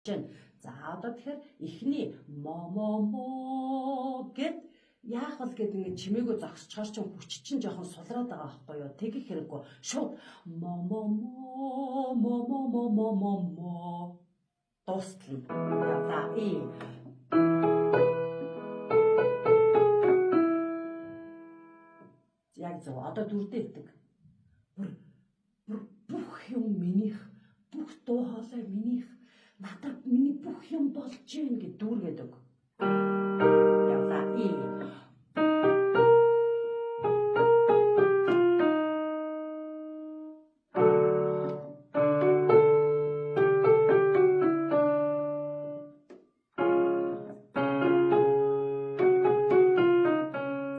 Байна. За, одоо тэгэхээр эхний мо мо мо гэд яах вэ гэд ингэ чимээгөө зогсчихоор чинь хүч чинь жоохон сулраад байгаа байхгүй юу? Тэгэх хэрэггүй. Шууд мо мо мо мо мо мо мо мо мо дуустал. Явлаа. И. Яг зөв. Одоо дүрдээ идэг. Бүр бүр бүх юм минийх, бүх дуу хоолой минийх, надад миний бүх юм болж гин гэд дүүргээд өг. Явлаа. И.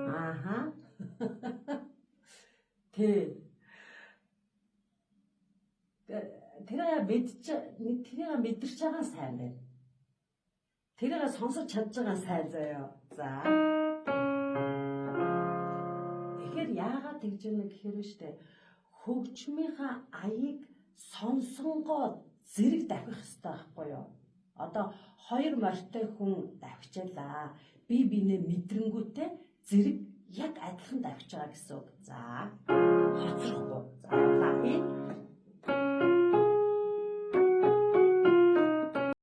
Ааха. Тэ. Тэрийг мэдж, тэрийг мэдэрч байгаа нь сайн байна. Тэрийг сонсож чадж байгаа нь сайн заяа. За. Тэгэхээр яагаад тэгж юм гэхээр штэ хөгжмийнхаа аяыг сонсонгоо зэрэг давхих хэрэгтэй байхгүй юу? Одоо хоёр морьтой хүн давхичлаа. Би бинээ мэдрэнгүүтээ зэрэг яг адилхан давхиж байгаа гэсэн үг. За. Хоцрохгүй. За, явлаа. И.